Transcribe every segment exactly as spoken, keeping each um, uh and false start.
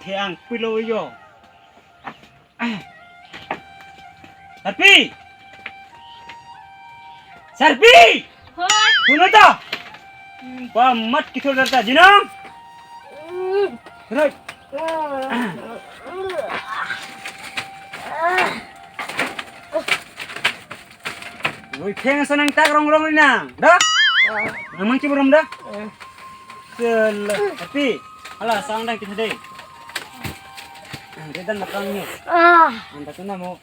He ang pilo yo. Sarpi! Sarpi! Hoi. Suno to! Ba mat kithol ta jinong. Right. Oi, pheng sa nangtak rong rong nang. Da? Nang mangki burom da? Sel, tapi ala sang dang kita deh. Dia dan makan ni. Ah. Anda tu namo.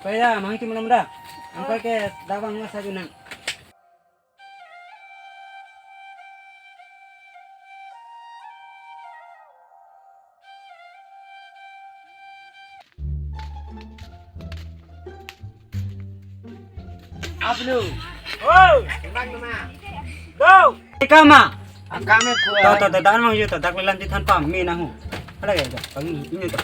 Kaya mangki malam da. Angkal ke dawang masa junang. Ablu. Oh, tenang, tenang. Go. Ikama. Akame pua. To, to, to, dak mang yu to, dak lelam ti than pam, me nang hu. Ada ya, dak, pang ini to.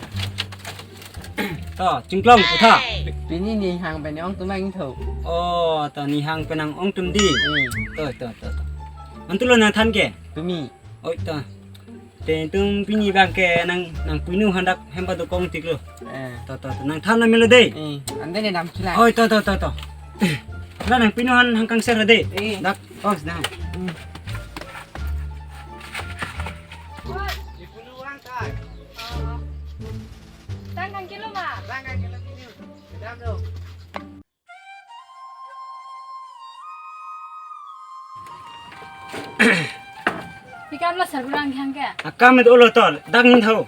To, chingklong, putha. Pini ni hang pen ong tum ang tho. Oh, to ni hang pen ong tum di. Hmm. To, to, to, to. Antu lo nang than ke? Tumi. Oi, to. Te tum pini bang ke nang, nang puinu handak hem pa dokong tik lo. Eh. To, to, to. Nang than na melo de. Eh, ande ne dam chula. Oi, to, to, to, to. Na nang puinu han hang kangser de. Eh. Dak, oh, sedang. Hmm. Di puinu hang kai. Oh. Tang kang kilo ma? Tang kang kilo kilo. Sedang do. Pikam lo sarbura ang hang ke? Akam itu lo to, dak ning tho.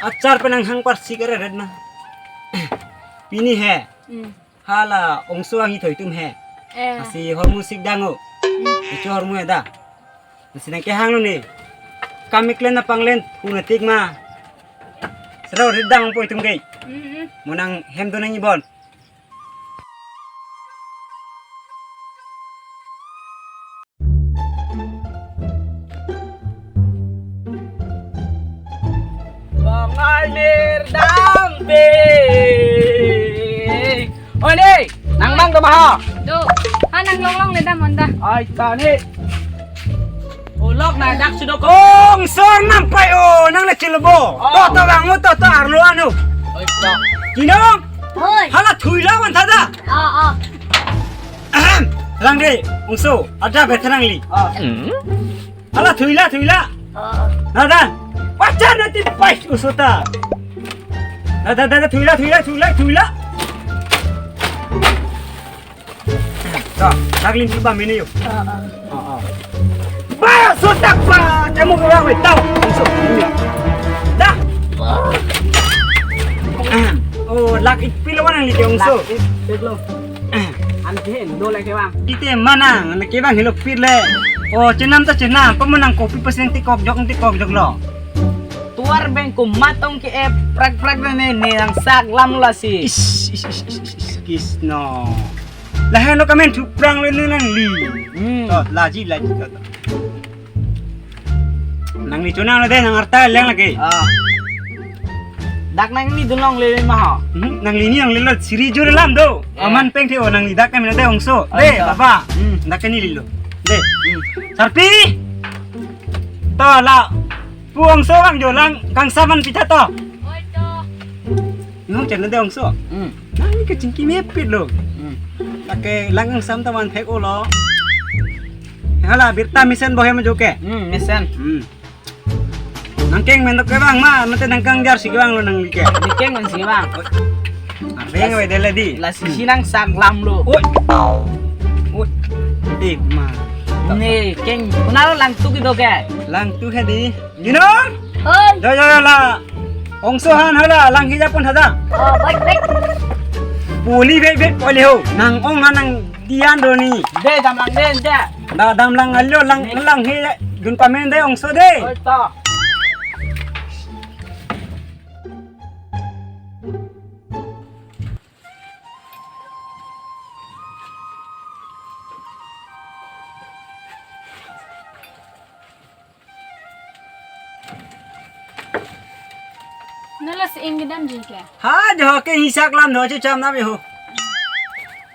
Achar pen ang hang par si kere red na. Pini he. Hmm. Hala ongso ang ithoi tum he. Eh. Asi hormu sik dang o. Hmm. Icho hormu he da. Asi nang ke hang lo ni. Kam iklen na panglen, hu na tik ma. Sero red dang po itum ke. Hmm, hmm. Mo nang hem do nang ibon. Bangai mir dam be. Oi, ni, nang mang do ma ha? Do. Ha, nang long long le dam on da. Ai, ta ni. Ulok na dak sudo ko. Ong sor nampai o, nang le chilbo. Oh. To, to bang, to, to arlo anu. Oi, to. Jinong? Hoi. Hala thui la wan thada. Oh, oh. Ahem. Lang de, ongso, ada beterang li. Oh. Hala thui la, thui la. Oh. Nada. Pacha na tin pai uso ta. Nada, nada, thui la, thui la, thui la, thui la. To, dak lim chuba mene yo. Oh, oh. Oh, oh. Ba, so tak ba, kamu ke bang, tau. So, ini. Dah. Oh, lak ik pilo nang li ke ongso. Lak ik, pilo. An ke hen, do lak ke bang. Ite manang, an ke bang helo pit le. Oh, chenam ta chenam, pemenang kopi pesen ti kok jok, ti kok jok lo. Tuar beng ko matong ke e prak prak ne ne nang sak lam la si. Is, is, is, is, is, kis no. Lahai no kamen thuprang le nang li. Hmm. To, laji, laji, to, to. Nang li chonang le de, nang arta leng lake. Ah. Dak nang ni dunlong le ma ha. Hmm, nang li ni nang li lo siri jur lam do. Eh. Aman peng the o nang li dak kamen de ongso. Ai de, ta. Baba. Hmm. Dak ni li lo. De. Hmm. Sarpi. To la. Pu ongso bang jo lang kangsaman pitha to. Oi to. Nung chen de ongso. Hmm. Nang ke chingki mepit lo. Hmm. Lake lang kangsam ta man phek o lo. Hala birta mesen bohem jo ke. Hmm, mesen. Hmm. Nang keng men ke bang ma, mate nang kang jar si ke bang lo nang li ke. Ni keng men si ke bang. Abeng we dele di. La si si nang sak lam lo. Oi. Oi. Tik ma. Ni keng kuna lo lang tu kido ke. Lang tu he di. Jinong? Hoi. Yo, yo, yo, la. Ongso han hala, lang hija pun hada. Oh, baik, baik. Poli baik, baik, poli ho. Nang ong han nang dian do ni. De, dam lang de, de. Da, dam lang alo, lang, lang he, dun pamen de, ongso de. Oi, to. Nala si ing kedam ji ke? Ha, jo ke hisak lam do chu cham na be ho.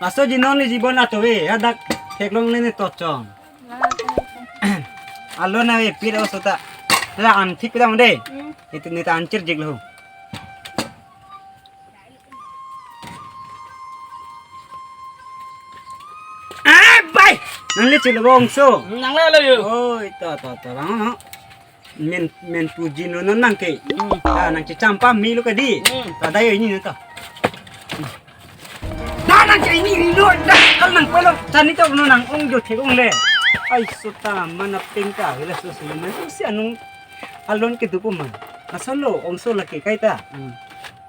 Laso jinon ni jibon ato we, hadak theklong ne ne tochong. Alo na we pira sota. Hala an thik kedam de. Hmm. Itu neta anchir jik lo. Ah, bai. Nang le chilo bongso. Nang le lo yo. Oi, to, to, to, bang no. Men, men puji no non nang ke. Hmm. Ah, nang checham pame lo ke di. Hmm. Tada yo ini no to. Dah nang ke ini lo, dah kal nang pelo. Chani to no nang ong jo thek ong le. Ai sota mana pengka hila so so na. Si anung alon ke dupo man. Asal lo ongso lake kaita. Hmm.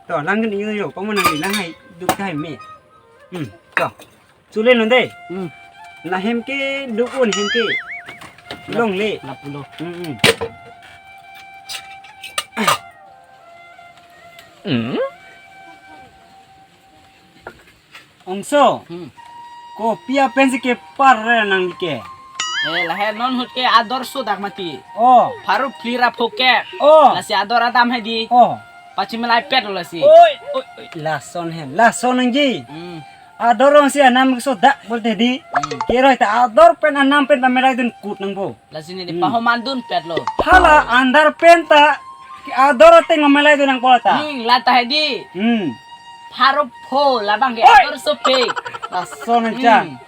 To, lang ke ni yo, komo nang ni lang hai duk hai me. Hmm, to. Chule non de. Hmm. La hem ke duk un hem ke. Long le. Lapu lo. Hmm, hmm. Hmm? Ongso. Hmm. Kopi apensi kepar re nang ke. Eh, lahai non ahut ke ador so dak mati. Oh. Pharo phli ra pho ke. Oh. Lasi ador adam hedi. Oh. Pachimelai pet lo lasi. Oi, oi, oi. Lason he, lason nangji. Hmm. Ador ongsi anam so dak bolte di. Hmm. Keroi ta ador pen anam pen pamelai dun kut nangpo. Lasi ne di Hmm. pahoman dun pet lo. Hala andar pen ta ke ador ateng pamelai dun nangpo ta. Hmm, la ta hedi. Hmm. Pharo pho labang ke Oi! ador so pe. Lason cha. Hmm.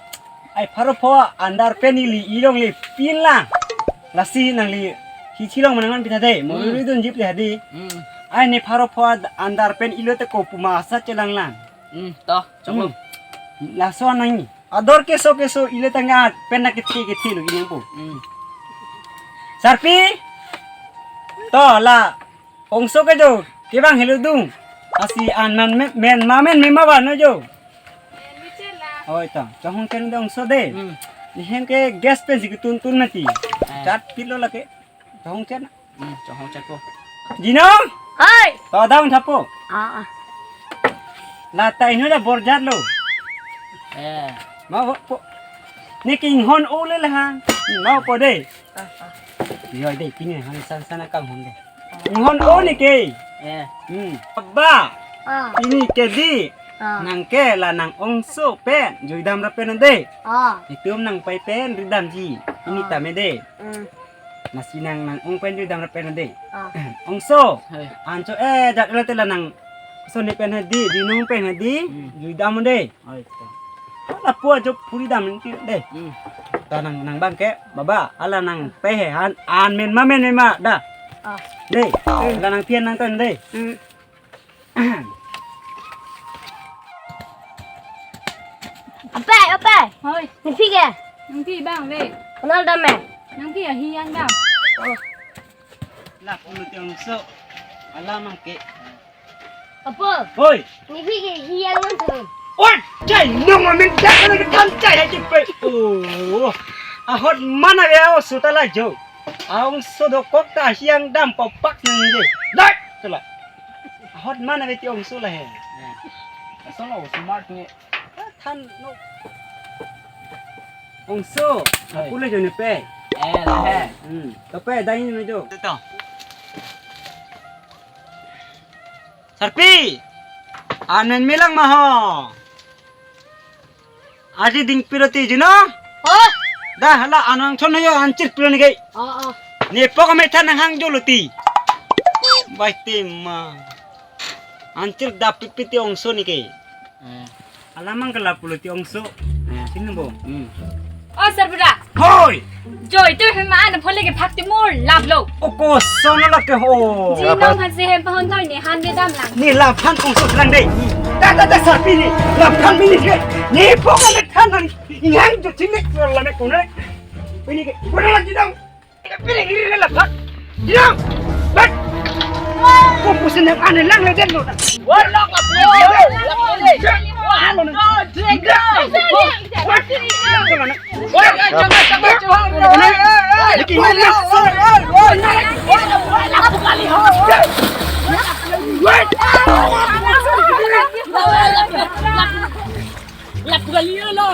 Ai pharo pho andar pen ili ilong le pin la. Lasi nangli hithi long manangan pitha de. Mo Hmm. lui dun jip le hedi. Hmm. Ai ne pharo pho andar pen ilo te ko puma asa chelang lang. Hmm, to, choklo. Hmm. Lason nang. Ador keso keso ile tangga pen na kethe kethe lo ini po. Hmm. Sarpi. To la ongso ke jo kevang helo dung. Lasi an man me- men ma men me ma ba no jo. Oi to, chonghong chen de ongso de. Hmm. Ni hem ke gas pensi ketun tun mati. Eh. Chat pilo lake. Chonghong chen. Hmm, chonghong chen po. Jino? Hai. To dam thapo. Ah, ah. La ta ino da borjat lo. Eh. Ma po. Ni ke inghon o le le ha. Ma po de. Ah, ah. Yo de pini han san san akam hon de. Inghon o ni ke. Eh. Hmm. Ba. Ah. Ini ke di. Ah. Nang ke la nang ongso pen. Juidam ra pen de. Ah. Itum nang pai pen ridamji. Ini Ah. tame de. Hmm. Lasi nang nang ong pen juidam ra pen de. Ah. Ongso. Hai. Ancho eh jat la te la nang. So ne pen hedi, di nung pen hedi, Hmm. juidam de. Ai to. Hala pu ajo puri dam nangji de. Hmm. Ta nang nang bang ke, baba, hala nang pe he, an, an men ma men ma da. Ah. De, hala nang pian nang ton de. Hmm. Ape, ape. Hoi. Nangpi ke? Nangpi bang le. Kenal dam eh? Nangpi ahi yang dam. Oh. Lapu lo tiang so. Alam ang ke. Apo. Hoi. Nangpi ke hi yang nang thun. Oi, chai nung amin dak na ke tham chai hai pe. Oh. Ahot mana ya o sutala jo. Aong so dokok ta hi yang dam popak nang je. Dai, tula. Ahot mana beti ongso la he. Asal lo smart ni. Than no. Ongso. Hai. Aku le jone pe. Eh, la he. Hmm. Kape dai ni jo. Ito. Sarpi. Anen milang ma ho. Aji ding piroti jino? Oh. Dah hala anang chon yo anchir piro ni kai. Oh, oh. Ni pok me than hang jolo ti. Bai ti ma. Anchir dapit piti ongso ni kai. Eh. Alamang ke lapu lo ti ongso. Eh. Sini bo. Hmm. Oh, Sarbura. Hoi. Joy tu hema an phole ke phak ti mur lap lo. O ko sono la ke ho. Ji nong han se hem pahon thoi ni han de dam lang. Ni laphan ongso lang dei. Da da da Sarpi ni. Laphan mini ke. Ni pok me than nang. Inghang jo chingnek la ne kune. Ini ke. Kune lagi dong. Piring iri le laphan. Dong. Bet. Ko pusin yang aneh lang le den lo. Wah, lok apa? Wah, lo ne. Wah, jangan, jangan, jangan. Lap kali lo.